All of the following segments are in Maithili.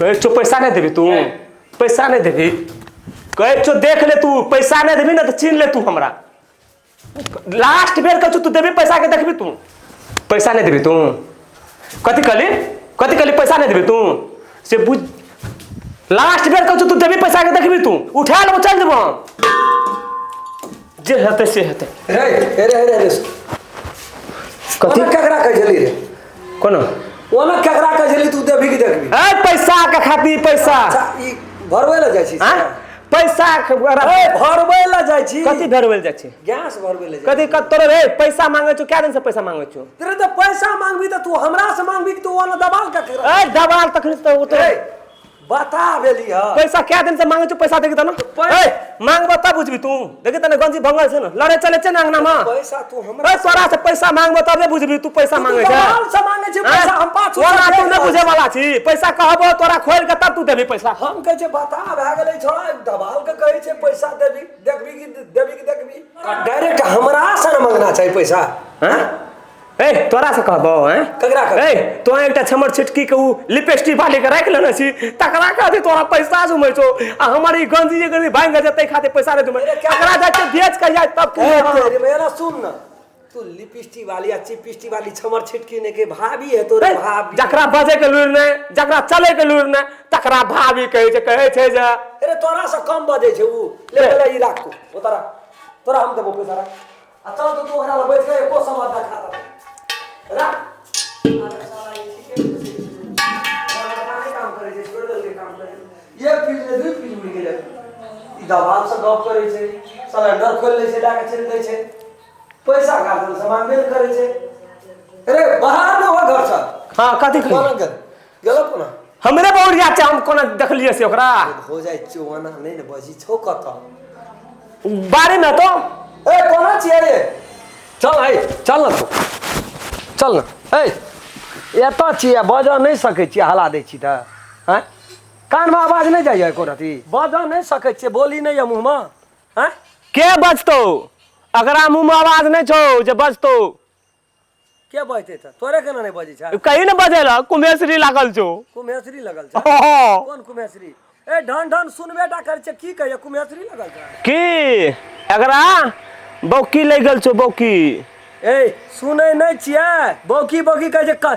कहै छौ पैसा नहि देबी तू पैसा नहि देबी कहै छौ देख ले तू पैसा नहि देबी ने तऽ चिन्ह ले तू हमरा लास्ट बेर कहै छौ तू देबी पैसा के देखबी तू पैसा नहि देबी तू कथी कहली कथी कहली पैसा नहि देबी तू से बुझ लास्ट बेर कहै छौ तू देबी पैसा के देखबी तू उठा लेबो चल जेबो हम जे हेतै से हेतै रे रे रे रे कथी ओना केकरा कहै छली रे कोना ओना केकरा कहै छली तू देबही कि देखबी ए पैसा के खातिर पैसा अच्छा ई भरबै लए जाइ छी आँ? पैसा के ए भरबै लए जाइ छी कथी भरबै लए जाइ छी गैस भरबै लए जाइ कथी कत तोरे रे पैसा मांगे छौ कै दिन से पैसा मांगे छौ तेरे तऽ पैसा मांगबी तऽ तू हमरा से मांगबी कि तू ओना दबाल केकरा ए दबाल तखन तऽ ओ तो ए बता भेली ह पैसा कै दिन से मांगे छौ पैसा देखी त ना ए मांगबो तब बुझबी तू देखी त ना गंजी भंगल छै ना लड़े चले छै ना अंगना में पैसा तू हमरा ए तोरा से पैसा मांगबो तबे बुझबी तू पैसा मांगे छै दबाल से मांगे छी पैसा हम पाछू से ओना तू देख नहि रहल बुझे वाला छी पैसा कहबो तोरा खोल के तब तू देबी पैसा हम कहै छै बता भए गेलै छोड़ा दबाल के कहै छै पैसा देबी देखबी कि देबी कि देखबी डायरेक्ट हमरा से ने मांगना चाही पैसा हैं ए तोरा से कहबो हैं ककरा कहबो? ए तो एकटा छमर छिटकी के उ लिपस्टिक वाली के राख लेने छी तकरा कहबी तोरा पैसा जुमै छौ आ हमर ई गंजी जे गंजी भांग जेतै खातिर पैसा नहि जुमै तकरा जाइ छै बेच के जाय तब तू ए तेरे मेरा सुन ना तू लिपस्टिक वाली आ चिपस्टिक वाली छमर छिटकी ने के भाभी है तोरे भाभी जकरा बजे के लूरि नहि जकरा चले के लूरि नहि तकरा भाभी कहै छै कहै छै जे अरे तोरा से कम बजै छै उ ले ले ई राख तू ओ तोरा तोरा हम देबो पैसा राख आ चल तो तू ओकरा लग बैठ के एको सवाल देखा दे राख अरे साला ई ठीके छै। हमरा नहि काम करै छै छोड़ि देलकै काम करै एक फीस ने दुई फीस उड़ि गेलै ई दबाव से गप करै छै सिलेंडर खोलि लै छै लए कऽ चलि दै छै पैसा गार्जियन से मांगबे नहि करै छै अरे बाहर ने हो घर से हाँ कथी कोना कही गेल गेल कोना हमरे बहुरिया छै हम कोना देखलियै से ओकरा हो जाइ चौआना नहि ने बजी छौ कतऽ बारी में तो ए कोना छियै रे चल है चल न तू चल न ए एतऽ छियै बजऽ नहि सकै छियै हला दै छी तऽ आँय कानमे आवाज नहि जाइए एको रति बजऽ नहि सकै छियै बोली नहि यऽ मुँहमे आँय के बजतौ अकरा मुँह में आवाज नहि छौ जे बजतौ के बजतै तऽ तोरे केना नहि बजै छै कही ने बजेला कुमेसरी लागल छौ कुम्हेसरी लगल छै हँ। कोन कुम्हेसरी ए ढन ढन सुनबे टा करै छै की कहैए कुम्हेसरी लगल छै की एकरा बौकी लागि गेल छौ बौकी ए सुनै नहि छियै बौकी बौकी कहै छै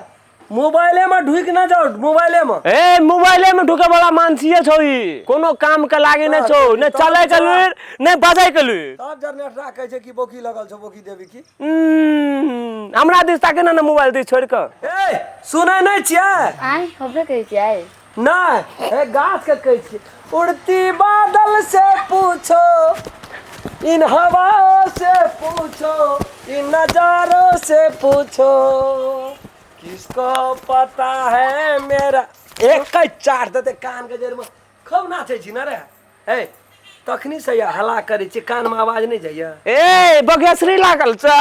मोबाइले में ढुकि ना जाओ मोबाइले में ए मोबाइले में ढुके वाला मानसिए छौ ई कोनो काम के लागे नहि छौ ने चले के लूर ने बजै के लूर तब जनरेटर कहै छै कि बौकी लगल छौ बौकी देवी की हमरा दिस ताके ना ने मोबाइल दिस छोड़ि कऽ ए सुनै नहि छियै आय हमरे कहै छियै नहि ए गाछ के कहै छियै उड़ती बादल से पूछो इन हवाओं से पूछो इन नजारों से पूछो किसको पता है मेरा एक चाट देते कान के जड़ में खूब नाचै छी ने रे हे तखनी से या हला करै छी कान में आवाज नहि जाइए ए बगेसरी लागल छ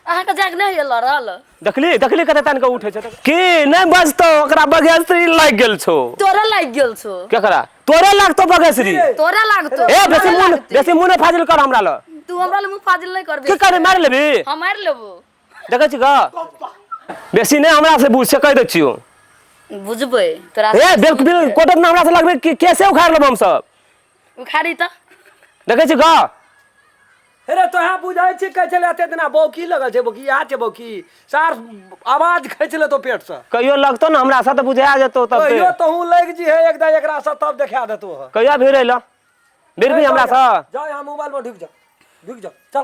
अहाँके जाग नहि होइए लड़ल देखली देखली कते तान के उठे छै की नहि बजतौ ओकरा बगेसरी लागि गेल छौ तोरा लागि गेल छौ केकरा तोरे लागतो बगेसरी तोरा लागतो ए बेसी मुन बेसी मुने फाजिल कर हमरा ल तू हमरा लग मुँह फाजिल नहि करबे की करे मारि लेबी हम मारि लेबो देखै छी ग बेसी नहि हमरा से बुझ से कहि दै छियौ बुझबै तोरा ए बिल्कुल बिल्कुल कोटक ना हमरा से लगबे कि कैसे उखाड़ लेब हम सब उखाड़ी तऽ देखै छी ग अरे तोहा बुझै छी कहै छलै एते दिना बौकी लगल छै बौकी इएह छै बौकी सार आवाज खींच लेतो पेट से कहियो लगतो ने हमरा से तऽ बुझा जेतो तब कहियो तहूँ लागि जी है एकदा एकरा से तब देखा देतो कहिया भिड़ै ल भिड़बी हमरा से जा यहाँ मोबाइल में ढुक जा ढुक जा चल।